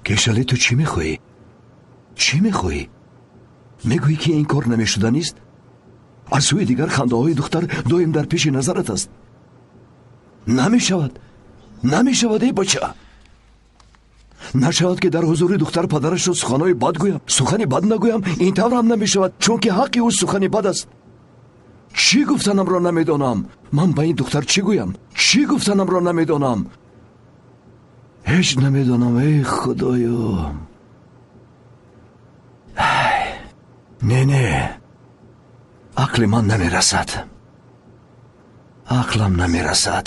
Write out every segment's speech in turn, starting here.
Кешали, ту чӣ мехоҳӣ? Чӣ мехоҳӣ? Мегӯӣ, ки ин кор намешуданист? Аз сӯи дигар хандаҳои духтар доим дар пеши назарат аст. Намешавад, намешавад, эй бача. Нашавад, ки дар ҳузури духтар падарашро суханҳои бад гӯям. Сухани бад нагӯям, ин тавр ҳам намешавад, чунки ҳаққи ӯ сухани бад аст. Чӣ гуфтанамро намедонам. Ман ба ин духтар чӣ гӯям? Чӣ гуфтанамро намедонам. Ҳеҷ намедонам, эй худоё. Не, не, ақли ман намерасад, ақлам намерасад.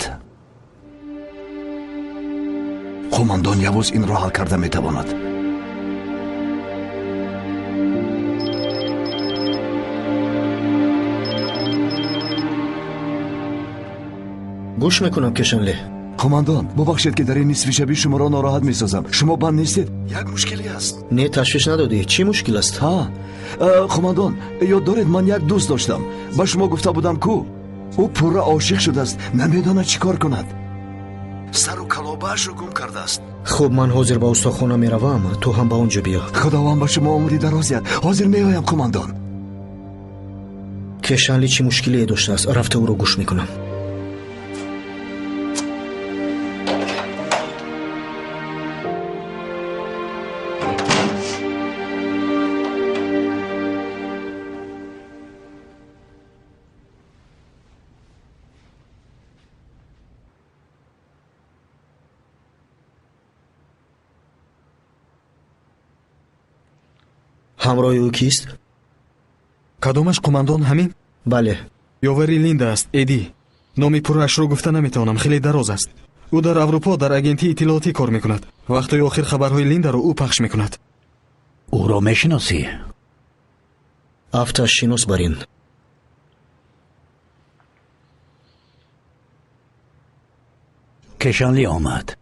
Қумандон Явуз инро ҳал карда метавонад. Гӯш мекунам, Кешанле. Қумандон, бубахшед, ки дар ин нисфи шабӣ шуморо нороҳат месозам. Шумо банд нестед? Як мушкиле аст. Не, ташвиш надодӣ. Чӣ мушкил аст? Ҳа, қумандон, ёд доред, ман як дӯст доштам. Ба шумо гуфта будам, ку ӯ пурра ошиқ шудааст, намедонад чӣ кор кунад. Сару калобаашро гум кардааст. Хуб, ман ҳозир ба устохона меравам, ту ҳам ба он ҷо биё. Худованд ба шумо умри дароз диҳад. Ҳозир меоям, қумандон. Кешанли чӣ мушкилие доштааст? Рафта ӯро гӯш мекунам. Ҳамроҳи ӯ кист? Кадомаш, қумандон, ҳамин? Бале. Ёвари Линда аст, Эдӣ. Номи пурраашро гуфта наметавонам, хеле дароз аст. Ӯ дар Аврупо дар агентии иттилоотӣ кор мекунад. Вақтҳои охир хабарҳои Линдаро ӯ пахш мекунад. Ӯро мешиносӣ? Афташ шинос бар ин. Кешанли омад.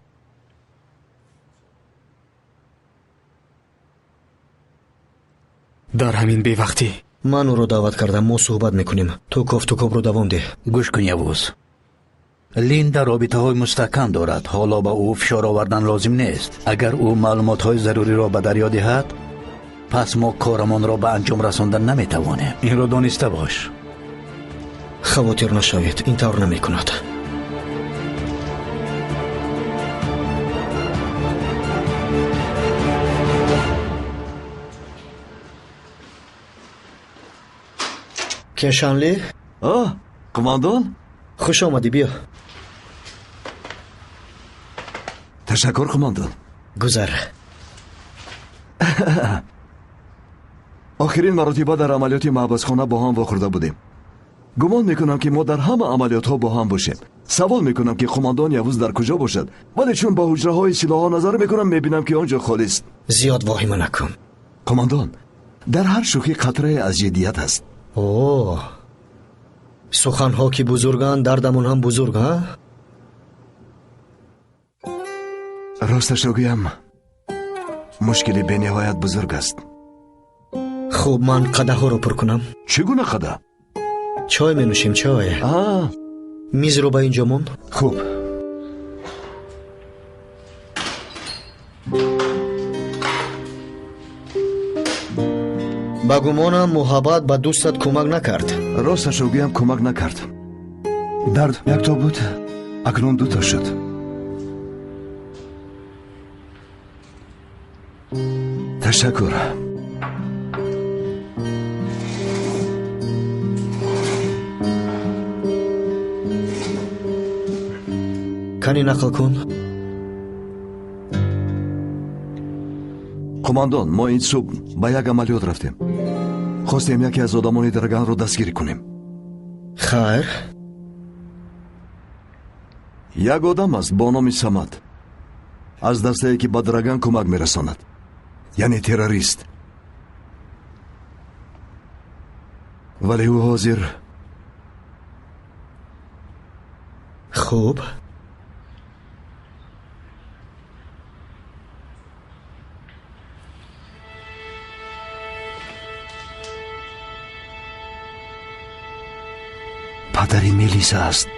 Дар ҳамин бевақтӣ. Ман ӯро даъват кардам, мо суҳбат мекунем. Ту кофтукобро давом деҳ. Гӯш кун, Явуз. Линда робитаҳои мустаҳкам дорад. Ҳоло ба ӯ фишор овардан лозим нест. Агар ӯ маълумотҳои заруриро ба дарё диҳад, пас мо корамонро ба анҷом расондан наметавонем. Инро дониста бош. Хавотир нашавед, ин тавр намекунад. Кешанли? Қумандон? Хуш омадӣ, биё. Ташаккур, қумандон. Гузар. Охирин маротиба дар амалиёти маҳбасхона бо ҳам вохӯрда будем. Гумон мекунам, ки мо дар ҳама амалиётҳо бо ҳам бошем. Савол мекунам, ки қумандон Явуз дар куҷо бошад, вале чун ба ҳуҷраҳои силоҳҳо назар мекунам, мебинам, ки он ҷо холист. Зиёд воҳима накун. Қумандон, дар ҳар шӯхӣ қатрае аз ҷиддият аст. О, суханҳо ки бузурганд, дардамон ҳам бузург, ҳа? Росташро гӯям, мушкили бениҳоят бузург аст. Хуб, ман қадаҳҳоро пур кунам. Чӣ гуна қада? Чой менӯшем, чой. Мизро ба ин ҷо мон. Хуб. Ба гумонам, муҳаббат ба дӯстат кӯмак накард. Росташро гӯям, кӯмак накард. Дард якто буд, акнун дуто шуд. Ташаккур. Кани нақл кун. Қумандон, мо ин субҳ ба як амалиёт рафтем. Хостем яке аз одамони Драганро дастгирӣ кунем. Хайр. Як одам аст бо номи Самад, аз дастае, ки ба Драган кӯмак мерасонад, яъне террорист. Вале ӯ ҳозир. Хуб. Падари Мелиса аст.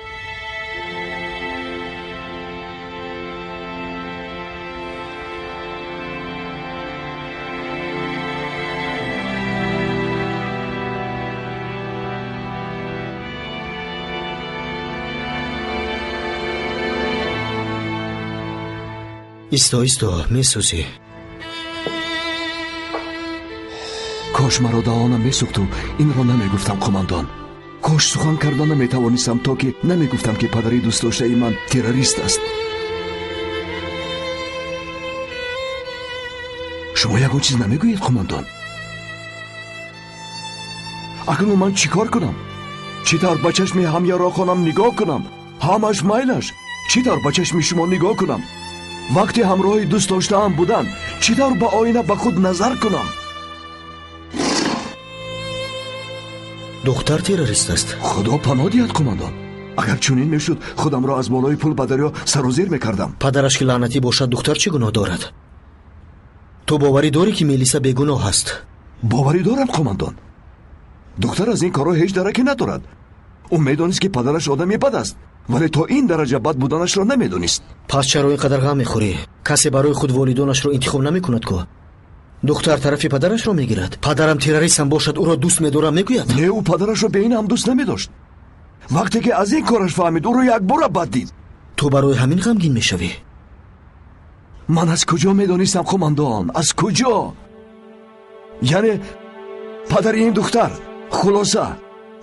Исто, исто, месӯзӣ. Кош маро даҳонам месӯхту инро намегуфтам, қумандон. Кош сухан карда наметавонистам, то ки намегуфтам, ки падари дӯстдоштаи ман террорист аст. Шумо ягон чиз намегӯед, қумандон? Акнун ман чӣ кор кунам? Чӣ тавр ба чашми ҳамярохонам нигоҳ кунам? Ҳамаш майлаш. Чӣ тавр ба чашми шумо нигоҳ кунам? Вақте ҳамроҳи дӯст доштаам будан, чӣ тавр ба оина ба худ назар кунам? Духтар террорист аст. Худо паноҳ диҳад, қумандон. Агар чунин мешуд, худамро аз болои пул ба дарё сарозер мекардам. Падараш ки лаънатӣ бошад, духтар чӣ гуноҳ дорад? Ту боварӣ дорӣ, ки Мелиса бегуноҳ аст? Боварӣ дорам, қумандон. Духтар аз ин корҳо ҳеҷ дараке надорад. Ӯ медонист, ки падараш одами бад аст, вале то ин дараҷа бад буданашро намедонист. Пас чаро ин қадар ғам мехӯрӣ? Касе барои худ волидонашро интихоб намекунад ку? Духтар тарафи падарашро мегирад. Падарам террористам бошад, ӯро дӯст медорам мегӯяд? Не, ӯ падарашро бе ин ҳам дӯст намедошт. Вақте ки аз ин кораш фаҳмид, ӯро якбора бад дид. Ту барои ҳамин ғамгин мешавӣ? Ман аз куҷо медонистам, қумандон? Аз куҷо? Яъне падари ин духтар, хулоса,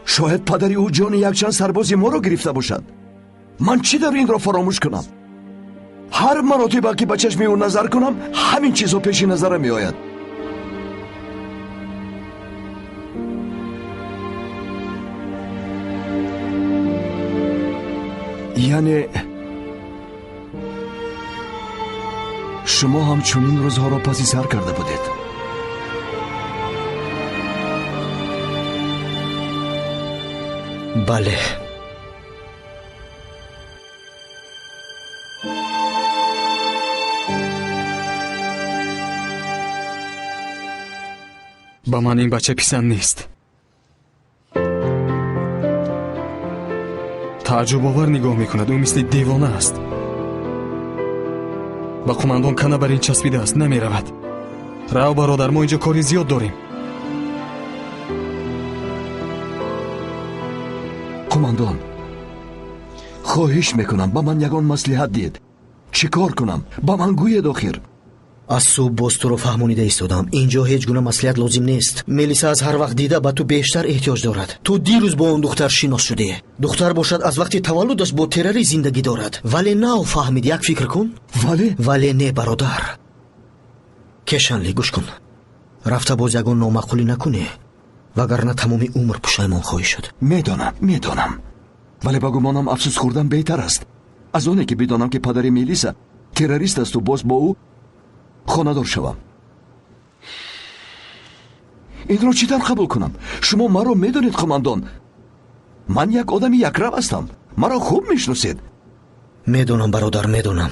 шояд падари ӯ ҷони якчанд сарбози моро гирифта бошад. Ман чӣ дар инро фаромӯш кунам? Ҳар маротиба ки ба чашми ӯ назар кунам, ҳамин чизҳо пеши назарам меояд. Яъне шумо ҳам чунин рӯзҳоро паси сар карда будед. Бале. Ба ман ин бача писанд нест. Тааҷҷубовар нигоҳ мекунад. Ӯ мисли девона аст. Ба қумандон кана бар ин часпидааст, намеравад. Рав, бародар, мо инҷо кори зиёд дорем. Қумандон, хоҳиш мекунам, ба ман ягон маслиҳат диҳед. Чӣ кор кунам? Ба ман гӯед охир. Аз субҳ боз туро фаҳмонида истодам. Инҷо ҳеҷ гуна маслиҳат лозим нест. Мелиса аз ҳар вақт дида ба ту бештар эҳтиёҷ дорад. Ту дирӯз бо он духтар шинос шудӣ. Духтар бошад аз вақти таваллудаш бо террорист зиндагӣ дорад. Вале нав фаҳмид. Як фикр кун. Вале? Вале не, бародар. Кешанли, гӯш кун. Рафта боз ягон номаъқулӣ накунӣ, вагарна тамоми умр пушаймон хоҳӣ шуд. Медонам, медонам. Вале ба гумонам афсӯс хӯрдан беҳтар аст. Аз оне ки бидонам, ки падари Мелиса террорист асту боз бо ӯ хонадор шавам. Инро чӣ тавр қабул кунам? Шумо маро медонед, қумандон. Ман як одами якрав ҳастам. Маро хуб мешиносед. Медонам, бародар, медонам.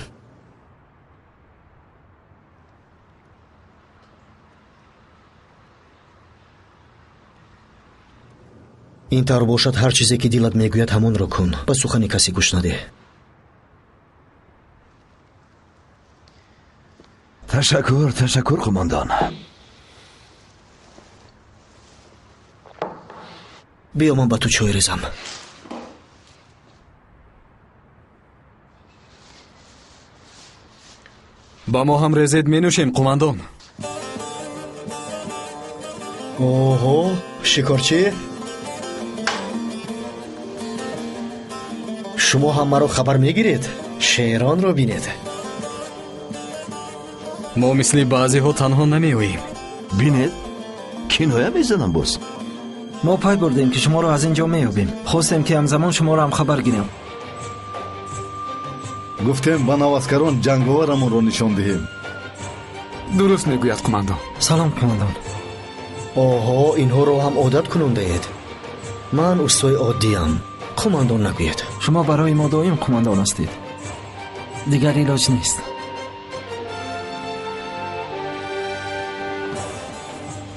Ин тавр бошад, ҳар чизе ки дилат мегӯяд, ҳамонро кун. Ба сухани касе гӯш надеҳ. Ташаккур, ташаккур, қумандон. Биё, ман ба ту чой резам. Ба мо ҳам резед, менӯшем, қумандон. Оҳо, шикорчӣ? Шумо ҳам маро хабар мегиред? Шеронро бинед. Мо мисли баъзеҳо танҳо намеоем. Бинед, киноя мезанам боз. Мо пай бурдем, ки шуморо аз ин ҷо меёбем. Хостем, ки ҳамзамон шуморо ҳам хабар гирем. Гуфтем ба наваскарон ҷанговарамонро нишон диҳем. Дуруст мегӯяд, қумандон. Салом, қумандон. Оҳо, инҳоро ҳам одат кунондаед. Ман устои оддиям. Қумандон нагӯед. Шумо барои мо доим қумандон ҳастед. Дигар илоҷ нест.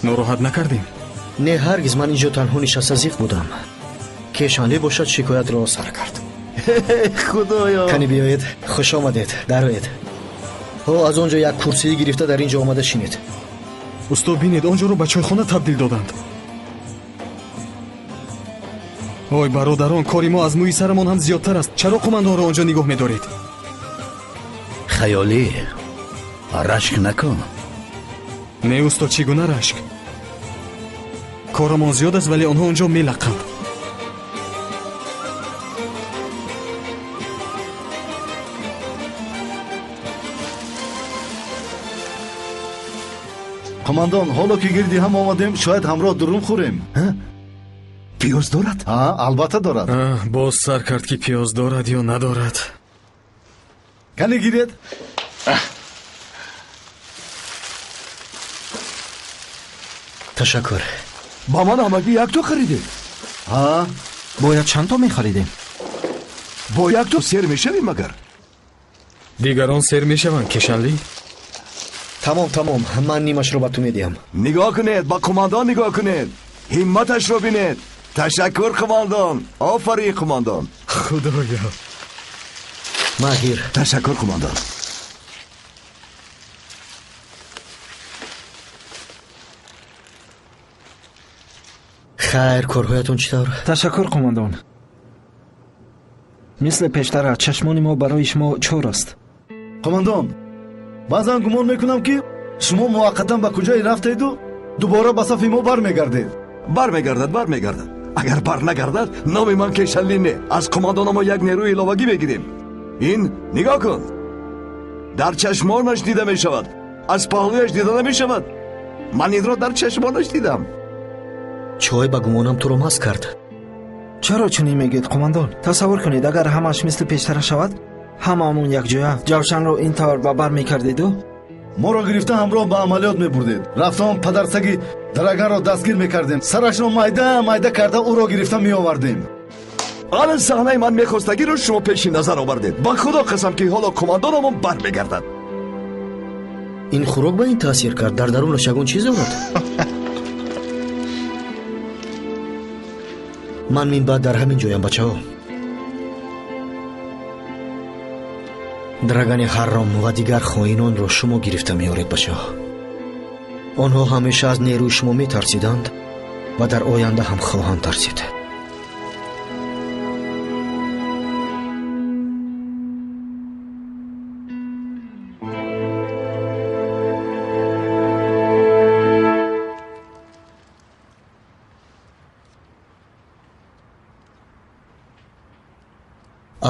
Нороҳат накардем? Не, ҳаргиз. Ман инҷо танҳо нишаста зиқ будам. Кешанлӣ бошад, шикоятро сар кард. Худоё! Кани биёед, хуш омадед, дароед. Ҳо, аз он ҷо як курсӣ гирифта дар ин ҷо омада шинед. Усто, бинед, он ҷоро ба чойхона табдил доданд. Ой, бародарон, кори мо аз мӯи сарамон ҳам зиёдтар аст. Чаро қумандонро он ҷо нигоҳ медоред? Хаёлӣ, Рашк накун. Не устод, чӣ гуна рашк? Корамон зиёд аст, вале онҳо онҷо мелақанд. Қумандон, ҳоло ки гирди ҳам омадем, шояд ҳамроҳ дурум хӯрем. Пиёз дорад? Албатта дорад. Боз сар кард ки пиёз дорад ё надорад. Кане гиред? Ташаккур. Ба ман ҳамагӣ якто харидед? Бояд чандто мехаридем? Бо якто сер мешавем магар? Дигарон сер мешаванд, Кешанли. Тамом, тамом, ман нимашро ба ту медиҳам. Нигоҳ кунед, ба қумандон нигоҳ кунед, ҳимматашро бинед. Ташаккур, қумандон. Офарин, қумандон. Худоё. Маҳир. Ташаккур, қумандон. Хайр, корҳоятон чӣ тавр? Ташаккур, қумандон. Мисли пештара чашмони мо барои шумо чор аст. Қумандон, баъзан гумон мекунам, ки шумо муваққатан ба куҷое рафтеду дубора ба сафи мо бармегардед. Бармегардад, бармегардад. Агар барнагардад, номи ман Кешанли не. Аз қумандона мо як нерӯи иловагӣ мегирем. Ин нигоҳ кун, дар чашмонаш дида мешавад, аз паҳлӯяш дида намешавад. Ман инро дар чашмонаш дидам. Чой ба гумонам туро маст кард. Чаро чунин мегӯед, қумандон? Тасаввур кунед, агар ҳамааш мисли пештара шавад, ҳамаамон якҷоя ҷавшанро ин тавр ба бар мекардеду? Моро гирифта ҳамроҳ ба амалиёт мебурдед. Рафтон падарсаги Драганро дастгир мекардем, сарашро майда майда карда ӯро гирифта меовардем. Ана саҳнаи ман мехостагиро шумо пеши назар овардед. Ба худо қасам, ки ҳоло қумандонамон бармегардад. Ин хӯрок ба ин таъсир кард. Дар дарунаш ягон чиз дорад? Ман минбаъд дар ҳамин ҷоям, бачаҳо. Драгани ҳарром ва дигар хоинонро шумо гирифта меоред, бачаҳо. Онҳо ҳамеша аз нерӯи шумо метарсиданд ва дар оянда ҳам хоҳанд тарсид.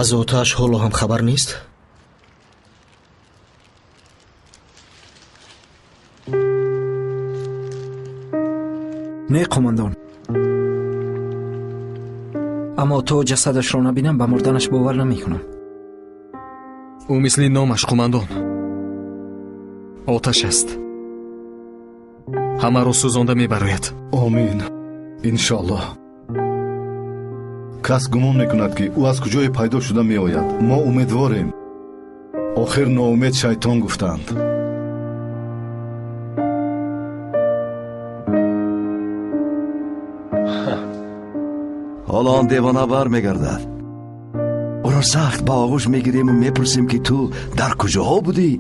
Аз оташ ҳоло ҳам хабар нест? Не, қумандон. Аммо то ҷасадашро набинам, ба мурданаш бовар намекунам. Ӯ мисли номаш, қумандон, оташ аст. Ҳамаро сӯзонда мебарояд. Омин, иншоаллоҳ. Кас гумон мекунад, ки ӯ аз куҷое пайдо шуда меояд. Мо умедворем. Охир ноумед шайтон гуфтанд. Ҳоло он девона бармегардад. Ӯро сахт ба оғӯш мегирему мепурсем, ки ту дар куҷоҳо будӣ?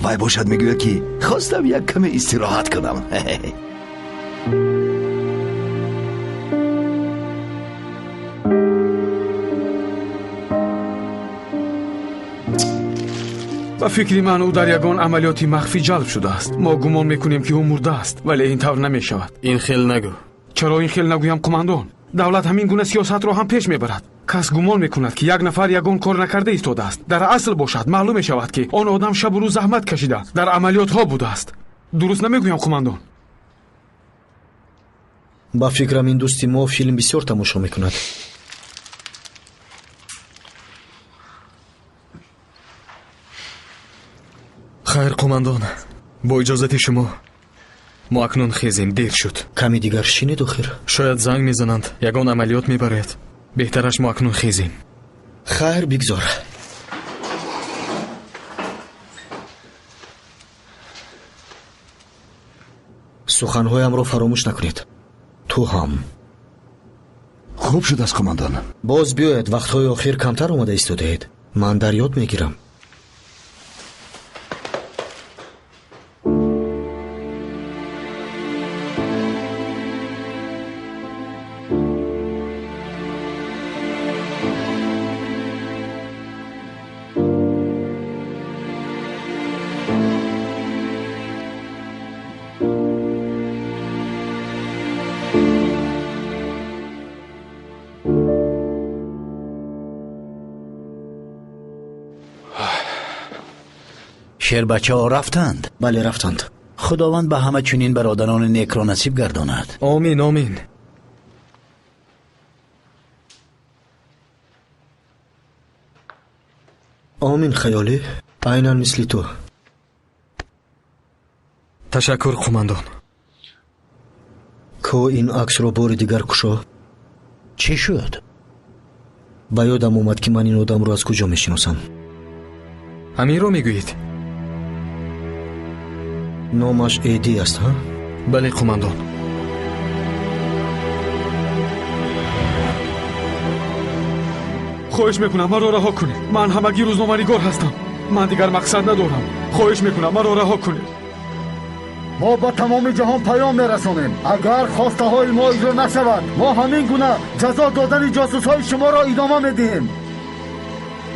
Вай бошад мегӯяд, ки хостам як каме истироҳат кунам. Ба фикри ман, ӯ дар ягон амалиёти махфӣ ҷалб шудааст. Мо гумон мекунем, ки ӯ мурдааст, вале ин тавр намешавад. Ин хел нагӯ. Чаро ин хел нагӯям, қумандон? Давлат ҳамин гуна сиёсатро ҳам пеш мебарад. Кас гумон мекунад, ки як нафар ягон кор накарда истодааст. Дар асл бошад, маълум мешавад, ки он одам шабу рӯз заҳмат кашида, дар амалиётҳо будааст. Дуруст намегӯям, қумандон? Ба фикрам, ин дӯсти мо филм бисёр тамошо мекунад. Хайр, қумандон, бо иҷозати шумо мо акнун хезем, дер шуд. Ками дигар шинед охир. Шояд занг мезананд, ягон амалиёт мебарояд. Беҳтараш мо акнун хезем. Хайр, бигзор. Суханҳоямро фаромӯш накунед. Ту ҳам. Хуб шудааст, қумандон. Боз биёед, вақтҳои охир камтар омада истодаед. Ман дар ёд мегирам. Шербачаҳо рафтанд? Бале, рафтанд. Худованд ба ҳама чунин бародарони некро насиб гардонад. Омин, омин. Омин, хаёлӣ, айнан мисли ту. Ташаккур, қумандон. Ко ин аксро бори дигар кушо. Чӣ шуд? Ба ёдам омад, ки ман ин одамро аз куҷо мешиносам. Ҳаминро мегӯед? Номаш Эдӣ аст, ҳа? Бале, қумандон. Хоҳиш мекунам, маро раҳо кунед. Ман ҳамагӣ рӯзноманигор ҳастам. Ман дигар мақсад надорам. Хоҳиш мекунам, маро раҳо кунед. Мо ба тамоми ҷаҳон паём мерасонем. Агар хостаҳои мо иҷро нашавад, мо ҳамин гуна ҷазо додани ҷосусҳои шуморо идома медиҳем.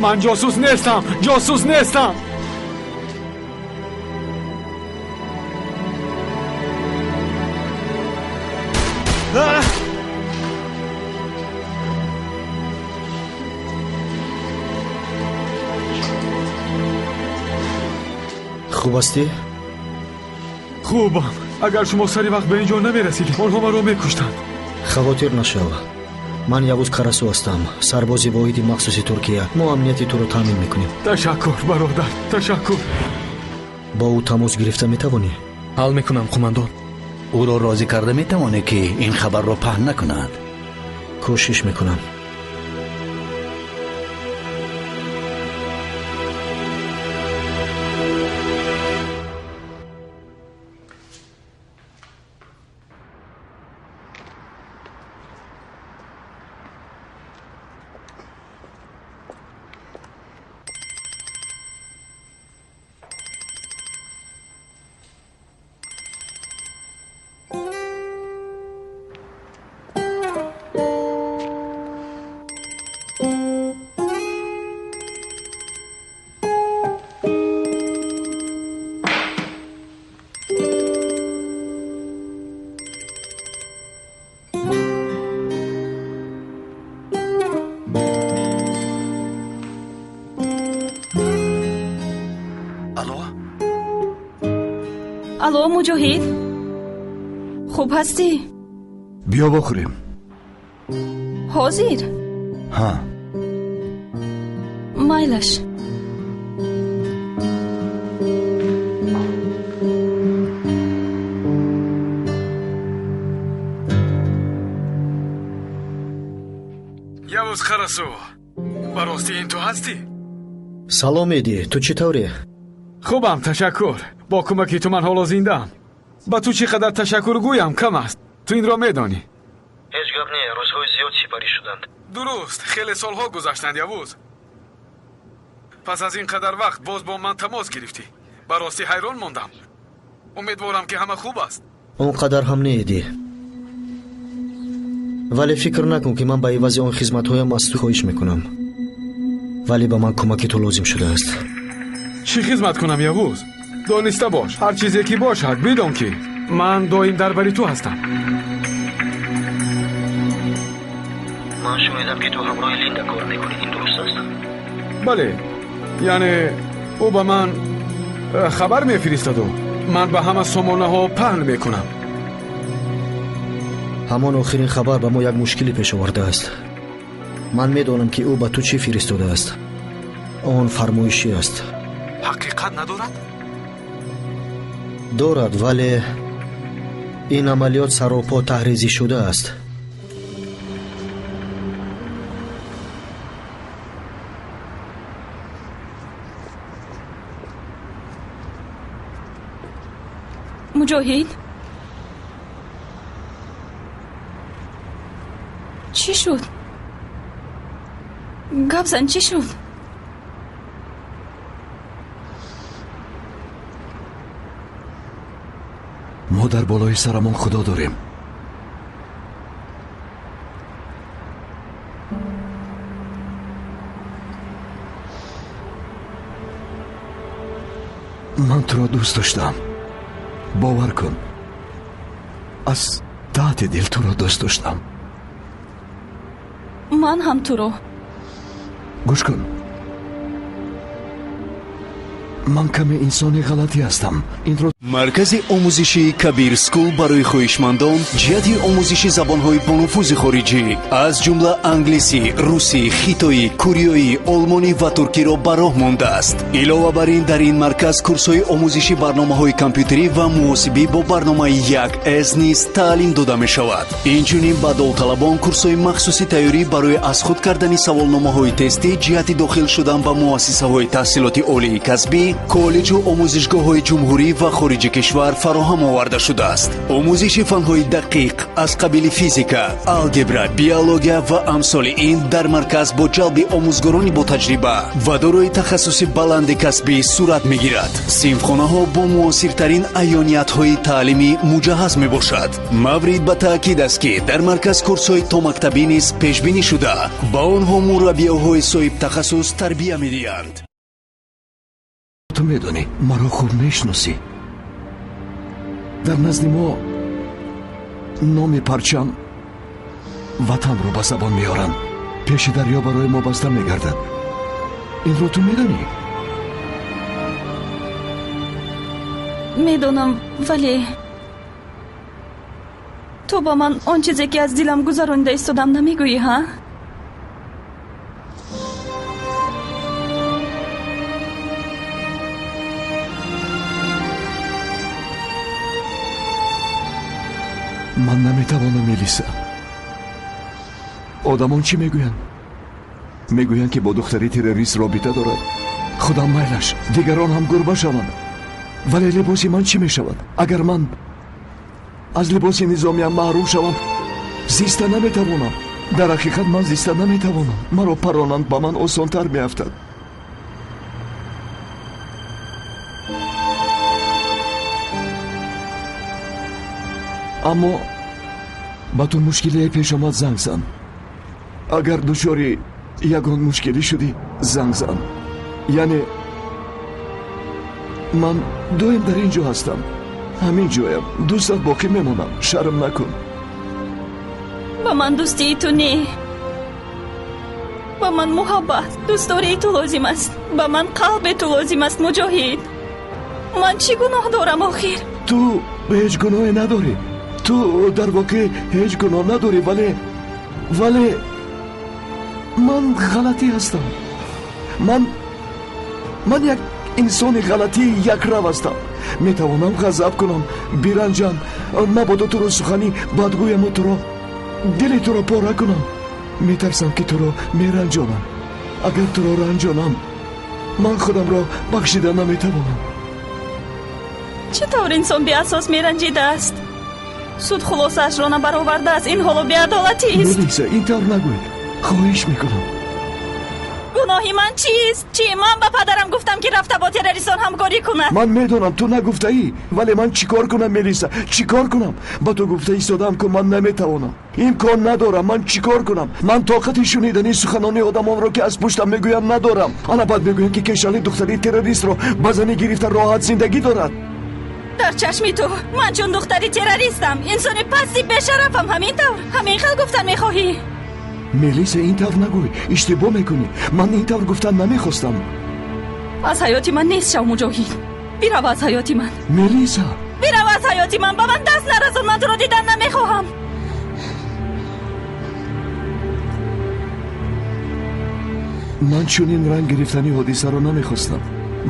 Ман ҷосус нестам, ҷосус нестам. Хуб ҳастӣ? Хубам. Агар шумо сари вақт ба ин ҷо намерасидед, онҳо маро мекуштанд. Хавотир нашав. Ман Явуз Карасу ҳастам, сарбози воҳиди махсуси Туркия. Мо амнияти туро таъмин мекунем. Ташаккур, бародар, ташаккур. Бо ӯ тамос гирифта метавонӣ? Ҳал мекунам, қумандон. Ӯро розӣ карда метавонӣ, ки ин хабарро паҳн накунад? Кӯшиш мекунам. Алло, Муҷоҳид, хуб ҳастӣ? Биё бохӯрем. Ҳозир? Ҳа. Майлаш. Явуз Қарасу, ба ростӣ ин ту ҳастӣ? Салом, Эдӣ, ту чӣ тавре? Хубам, ташаккур. Бо кӯмаки ту ман ҳоло зиндаам. Ба ту чӣ қадар ташаккур гӯям кам аст. Ту инро медонӣ. Ҳеҷ гап не, рӯзҳои зиёд сипарӣ шуданд. Дуруст, хеле солҳо гузаштанд, Явуз. Пас аз ин қадар вақт боз бо ман тамос гирифтӣ. Ба ростӣ ҳайрон мондам. Умедворам, ки ҳама хуб аст. Он қадар ҳам не, Эдӣ. Вале фикр накун, ки ман ба ивази он хизматҳоям аз ту хоҳиш мекунам. Вале ба ман кӯмаки ту лозим шудааст. Чӣ хизмат кунам, Явуз? Дониста бош, ҳар чизе ки бошад, бидон, ки ман доим дар бари ту ҳастам. Ман шунидам, ки ту ҳамроҳи Линда кор мекунӣ, ин дуруст аст? Бале, яъне ӯ ба ман хабар мефиристанду ман ба ҳама сомонаҳо паҳн мекунам. Ҳамон охирин хабар ба мо як мушкиле пеш овардааст. Ман медонам, ки ӯ ба ту чӣ фиристодааст. Он фармоишӣ аст. Ҳақиқат надорад? Дорад, вале ин амалиёт саропо таҳризӣ шудааст. Муҷоҳид, чӣ шуд? Гап зан, чӣ шуд? Мо дар болои сарамон Худо дорем. Ман туро дӯст доштам. Бовар кун, аз таҳти дил туро дӯст доштам. Ман ҳам туро. Гӯш кун, Ман каме инсони ғалатӣ ҳастам. Инро Маркази омӯзишии Кабир Скул барои хоҳишмандон ҷиҳати омӯзиши забонҳои бонуфузи хориҷӣ, аз ҷумла англисӣ, русӣ, хитоӣ, кореоӣ, олмонӣ ва туркиро ба роҳ мондааст. Илова бар ин, дар ин марказ курсҳои омӯзиши барномаҳои компютерӣ ва муҳосибӣ бо барномаи 1С низ таълим дода мешавад. Инчунин ба довталабон курсҳои махсуси тайёрӣ барои аз худ кардани саволномаҳои тестӣ ҷиҳати дохил шудан ба муассисаҳои таҳсилоти олии касбӣ, коллеҷу омӯзишгоҳҳои ҷумҳурӣ ва хориҷи кишвар фароҳам оварда шудааст. Омӯзиши фанҳои дақиқ аз қабили физика, алгебра, биология ва амсоли ин дар марказ бо ҷалби омӯзгорони ботаҷриба ва дорои тахассуси баланди касбӣ сурат мегирад. Синфхонаҳо бо муосиртарин аёниятҳои таълимӣ муҷаҳҳаз мебошад. Маврид ба таъкид аст, ки дар марказ курсҳои томактабӣ низ пешбинӣ шуда, ба онҳо мураббиёҳои соҳибтахассус тарбия медиҳанд. Ту медонӣ, маро хуб мешиносӣ. Дар назди мо номи парчам ватанро ба забон меоранд. Пеши дарё барои мо баста мегардад. Инро ту медонӣ? Медонам, вале ту ба ман он чизе ки аз дилам гузаронида истодам намегӯӣ, ҳа? Ман наметавонам, Мелиса. Одамон чӣ мегӯянд? Мегӯянд, ки бо духтари террорист робита дорад. Худам майлаш, дигарон ҳам гурба шаванд. Вале либоси ман чӣ мешавад? Агар ман аз либоси низомиям маҳрум шавам, зиста наметавонам. Дар ҳақиқат ман зиста наметавонам. Маро паронанд, ба ман осонтар меафтад. Аммо ба ту мушкилие пеш омад, занг зан. Агар дучори ягон мушкилӣ шудӣ, занг зан. Яъне ман доим дар ин ҷо ҳастам, ҳамин ҷоям, дӯстат боқӣ мемонам. Шарм накун. Ба ман дӯстии ту не, ба ман муҳаббат, дӯстдории ту лозим аст. Ба ман қалби ту лозим аст, Муҷоҳид. Ман чӣ гуноҳ дорам охир? Ту ҳеҷ гуноҳе надорӣ. Ту дар воқеъ ҳеҷ гуноҳ надорӣ, вале ман ғалатӣ ҳастам. Ман як инсони ғалатии якрав ҳастам. Метавонам ғазаб кунам, биранҷам, мабодо туро сухани бадгӯяму туро дили туро пора кунам. Метарсам, ки туро меранҷонам. Агар туро ранҷонам, ман худамро бахшида наметавонам. Чӣ тавр инсон беасос меранҷидааст? Суд хулосаашро набаровардааст. Ин ҳоло беадолатист. Мелиса, ин тавр нагӯй, хоҳиш мекунам. Гуноҳи ман чист? Чӣ? Ман ба падарам гуфтам, ки рафта бо террористон ҳамкорӣ кунад. Ман медонам, ту нагуфтаӣ, вале ман чӣ кор кунам, Мелиса? Чӣ кор кунам? Ба ту гуфта истодам, ку ман наметавонам, имкон надорам. Ман чӣ кор кунам? Ман тоқати шунидани суханони одамонро, ки аз пуштам мегӯянд, надорам. Ана баъд мегӯянд, ки кешали духтари террористро ба занӣ гирифта роҳат зиндагӣ дорад. Дар чашми ту ман чун духтари террористам, инсони пасти бешарафам. Ҳамин тавр, ҳамин хел гуфтан мехоҳӣ? Мелиса, ин тавр нагӯй, иштибоҳ мекунӣ. Ман ин тавр гуфтан намехостам. Аз ҳаёти ман нест шав, Муҷоҳид. Бирав аз ҳаёти ман. Мелиса, бирав аз ҳаёти ман. Ба ман даст нарасон, ман туро дидан намехоҳам. Ман чунин ранг гирифтани ҳодисаро намехостам.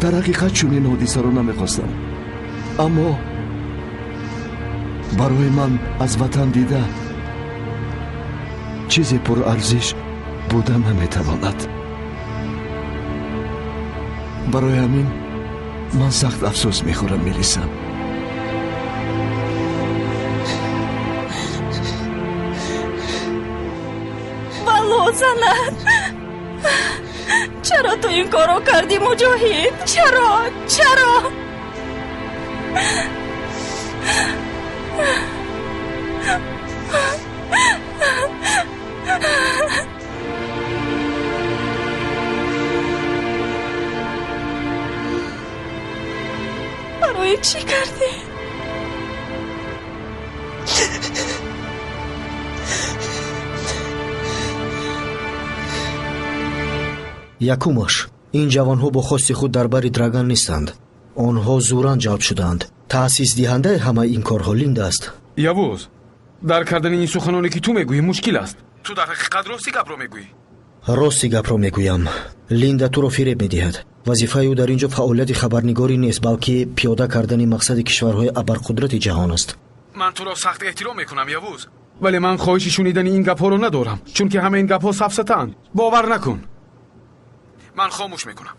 Дар ҳақиқат чунин ҳодисаро намехостам. Аммо барои ман аз ватан дида чизе пурарзиш буда наметавонад. Барои ҳамин ман сахт афсӯс мехӯрам, Мелиса. Бало занад. Чаро ту ин корро кардӣ, Муҷоҳид? Чаро? Чаро? Барои чӣ кардӣ? Якумаш, Ин ҷавонҳо бо хости худ дар бари Драган нестанд. Онҳо зӯран ҷалб шудаанд. Таъсисдиҳандаи ҳамаи ин корҳо Линда аст. Явуз, дар кардани ин суханоне ки ту мегӯӣ мушкил аст. Ту дар ҳақиқат рости гапро мегӯӣ? Рости гапро мегӯям. Линда туро фиреб медиҳад. Вазифаи ӯ дар ин ҷо фаъолияти хабарнигорӣ нест, балки пиёда кардани мақсади кишварҳои абарқудрати ҷаҳон аст. Ман туро сахт эҳтиром мекунам, Явуз, вале ман хоҳиши шунидани ин гапҳоро надорам, чунки ҳама ин гапҳо сафсатаанд. Бовар накун. Ман хомӯш мекунам.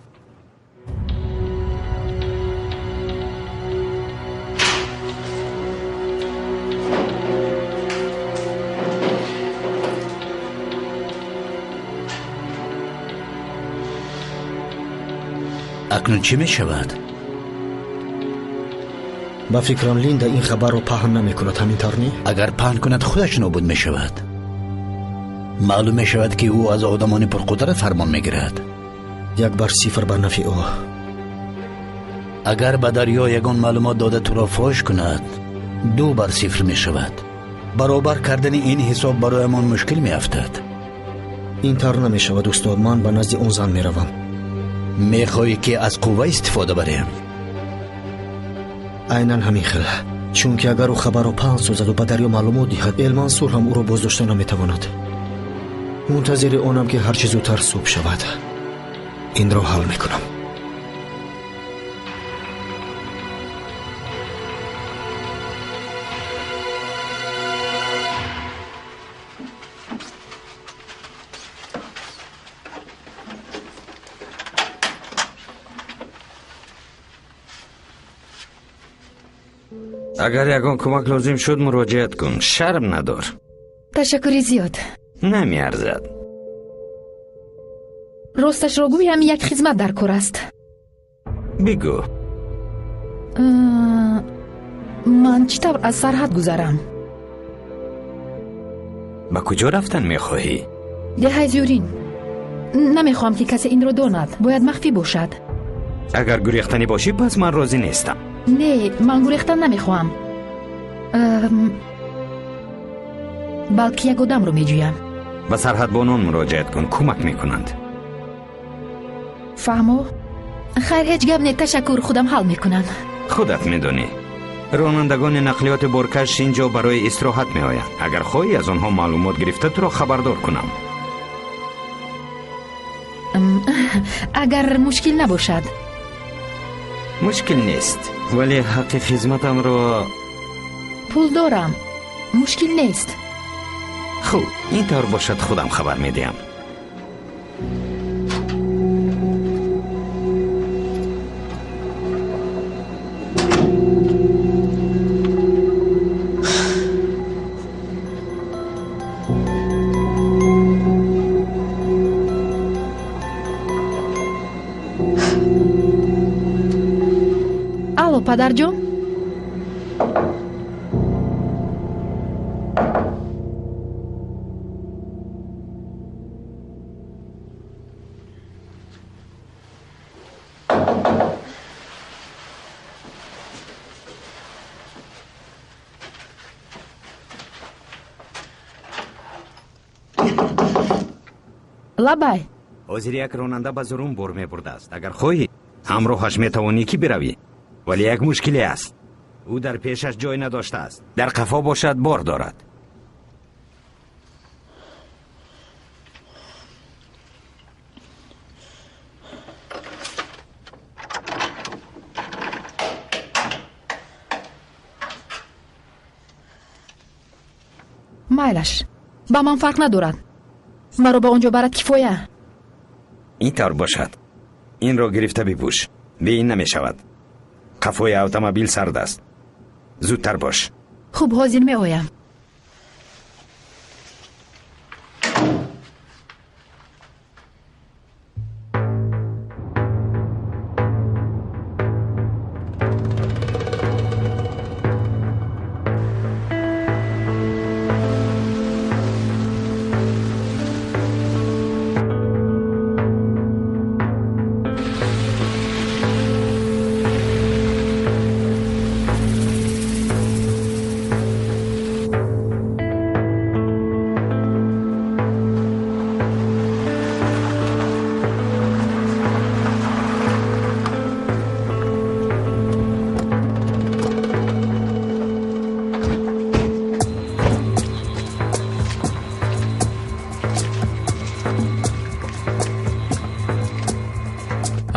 Акнун чӣ мешавад? Ба фикрам, Линда ин хабарро паҳн намекунад, ҳамин тавр не? Агар паҳн кунад, худаш нобуд мешавад. Маълум мешавад, ки ӯ аз одамони пурқудрат фармон мегирад. 1-0 ба нафъи ӯ. Агар ба дарё ягон маълумот дода туро фош кунад, 2-0 мешавад. Баробар кардани ин ҳисоб бароямон мушкил меафтад. Ин тавр намешавад, устод. Ман ба назди он зан меравам. Мехоҳӣ, ки аз қувва истифода барем? Айнан ҳамин хел. Чунки агар ӯ хабарро паҳн созаду ба дарё маълумот диҳад, Элмансур ҳам ӯро боздошта наметавонад. Мунтазири онам, ки ҳарчи зудтар субҳ шавад. Инро ҳал мекунам. Агар ягон кӯмак лозим шуд, муроҷиат кун. Шарм надор. Ташаккури зиёд. Намеарзад. Росташро гӯям, як хизмат дар кор аст. Бигӯ. Ман чӣ тавр аз сарҳад гузарам? Ба куҷо рафтан мехоҳӣ? Деҳаи Зюрин. Намехоҳам, ки касе инро донад. Бояд махфӣ бошад. Агар гурехтанӣ бошӣ, пас ман розӣ нестам. Не, ман гурехтан намехоҳам, балки як одамро меҷӯям. Ба сарҳадбонон муроҷиат кун, кӯмак мекунанд. Фаҳмо? Хайр, ҳеҷ гап не, ташаккур, худам ҳал мекунам. Худат медонӣ, ронандагони нақлиёти боркаш ин ҷо барои истироҳат меоянд. Агар хоҳӣ, аз онҳо маълумот гирифта туро хабардор кунам. Агар мушкил набошад. Мушкил нест, вале ҳаққи хизматамро. Пул дорам, мушкил нест. Хуб, ин тавр бошад, худам хабар медиҳам. Алло, падарҷон. Лабай. Ҳозир як ронанда ба зурум бор мебурдааст. Агар хоҳӣ, ҳамроҳаш метавонӣ, ки биравӣ. Вале як мушкиле аст. Ӯ дар пешаш ҷой надоштааст. Дар қафо бошад, бор дорад. Майлаш, ба ман фарқ надорад. Маро ба он ҷо барад кифоя. Ин тавр бошад. Инро гирифта бипӯш. Бе ин намешавад. Қафои автомобил сард аст. Зудтар бош. Хуб, ҳозир меоям.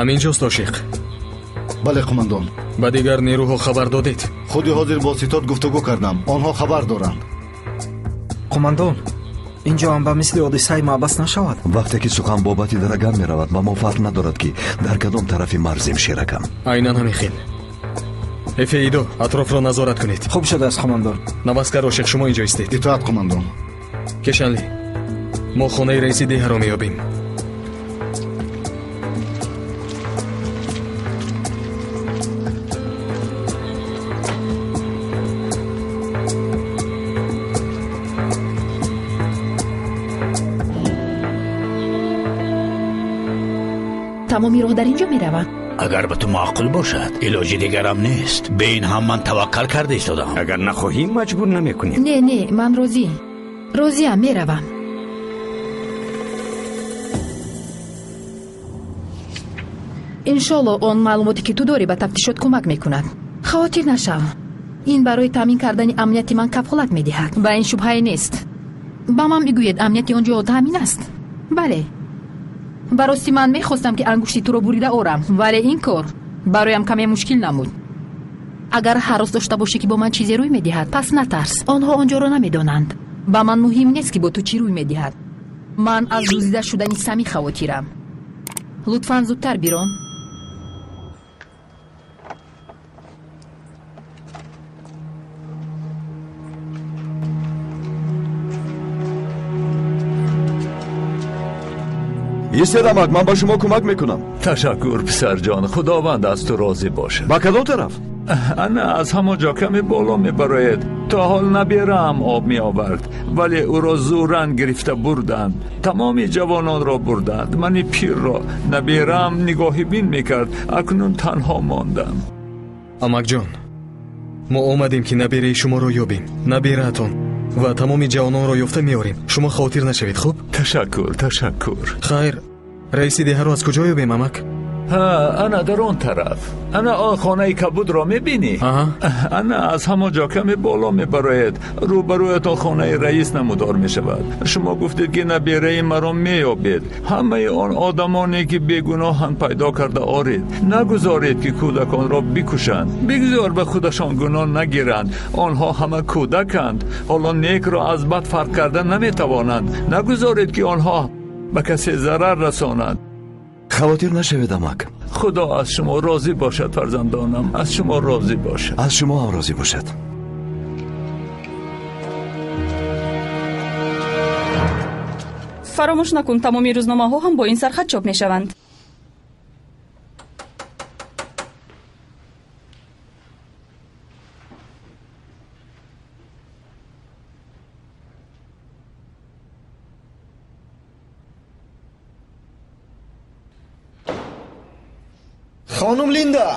Ҳамин ҷост ошиқ? Бале, қумандон. Ба дигар нерӯҳо хабар додед? Худи ҳозир бо ситод гуфтугӯ кардам. Онҳо хабар доранд. Қумандон, инҷо ҳам ба мисли ҳодисаи маъбас нашавад. Вақте ки сухан бобати дараган меравад, ба мо фарқ надорад, ки дар кадом тарафи марзем, шеракам. Айнан ҳамин хел. Эфеидо, атрофро назорат кунед. Хуб шудааст, қумандон. Наваскар ошиқ, шумо инҷо истед. Итоат, қумандон. Кешанли, мо хонаи раиси деҳаро меёбем. Тамоми роҳ дар инҷо меравам. Агар ба ту маъқул бошад, илоҷи дигарам нест. Бе ин ҳам ман таваккал карда истодам. Агар нахоҳӣ, маҷбур намекунем. Не, не, ман розӣ. Розиам, меравам. Иншолло он маълумоте ки ту дорӣ ба тафтишот кӯмак мекунад. Хавотир нашав. Ин барои таъмин кардани амнияти ман кафолат медиҳад. Ба ин шубҳае нест. Ба ман бигӯед, амнияти он ҷо таъмин аст? Бале. Ба рости ман мехостам, ки ангушти туро бурида орам, вале ин кор бароям каме мушкил намуд. Агар ҳарос дошта бошӣ, ки бо ман чизе рӯй медиҳад, пас натарс. Онҳо он ҷоро намедонанд. Ба ман муҳим нест, ки бо ту чӣ рӯй медиҳад. Ман аз дуздида шудани Сами хавотирам. Лутфан зудтар бирон. Истед, амак, ман ба шумо кӯмак мекунам. Ташаккур, писарҷон, худованд аз ту розӣ бошад. Ба кадом тараф? Ана аз ҳамон ҷо каме боло мебароед. То ҳол набераам об меовард, вале ӯро зӯран гирифта бурданд. Тамоми ҷавононро бурданд, мани пирро. Набераам нигоҳи бин мекард, акнун танҳо мондам. Амакҷон, мо омадем, ки набераи шуморо ёбем. Набераатон ва тамоми ҷавононро ёфта меорем. Шумо хотир нашавед, хуб? Ташаккур, ташаккур. Хайр, раиси деҳаро аз куҷо ёбем, амак? Ҳа, ана дар он тараф. Ана он хонаи кабудро мебинӣ? Ана аз ҳамон ҷо каме боло мебароед. Рӯбарӯятон хонаи раис намудор мешавад. Шумо гуфтед, ки набераи маро меёбед. Ҳамаи он одамоне, ки бегуноҳанд, пайдо карда оред. Нагузоред, ки кӯдаконро бикушанд. Бигзор ба худашон гуноҳ нагиранд. Онҳо ҳама кӯдаканд. Ҳоло некро аз бад фарқ карда наметавонанд. Нагузоред, ки онҳо ба касе зарар расонанд. Хавотир нашавед, амак. Худо аз шумо розӣ бошад, фарзандонам. Аз шумо розӣ бошад. Аз шумо ҳам розӣ бошад. Фаромӯш накун, тамоми рӯзномаҳо ҳам бо ин сархат чоп мешаванд. Хонум Линда!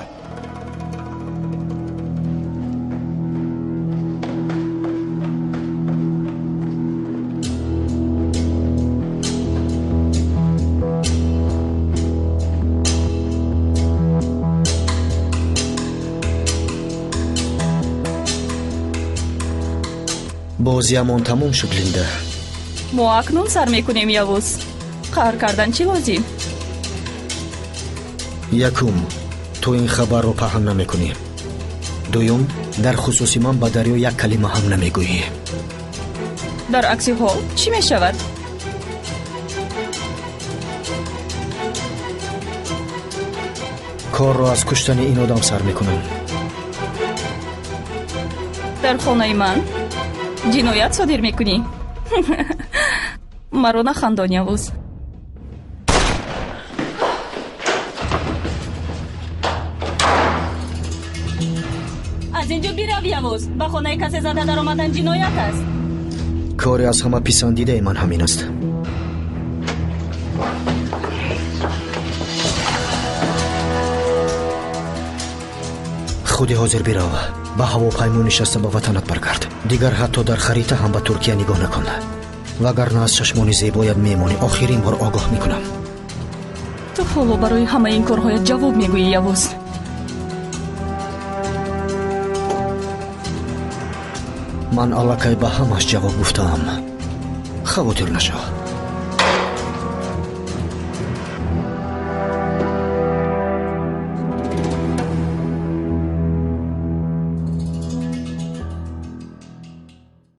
Бозиамон тамом шуд, Линда. Мо акнун сар мекунем, Явуз. Қаҳр кардан чӣ лозим? Якум, ту ин хабарро паҳн намекунӣ. Дуюм, дар хусуси ман ба дарё як калима ҳам намегӯӣ. Дар акси ҳол чӣ мешавад? Корро аз куштани ин одам сар мекунам. Дар хонаи ман ҷиноят содир мекунӣ? Маро нахандон, Явуз. Аз инҷо бирав, Явуз. Ба хонаи касе зада даромадан ҷиноят аст. Кори аз ҳама писандидаи ман ҳамин аст. Худи ҳозир бирав, ба ҳавопаймо нишаста ба ватанат баргард. Дигар ҳатто дар харита ҳам ба Туркия нигоҳ накун. Вагарна аз чашмони зебоят мемонӣ. Охирин бор огоҳ мекунам. Ту ҳоло барои ҳамаи ин корҳоят ҷавоб мегӯӣ, Явуз. Ман аллакай ба ҳамаш ҷавоб гуфтаам. Хавотир нашав.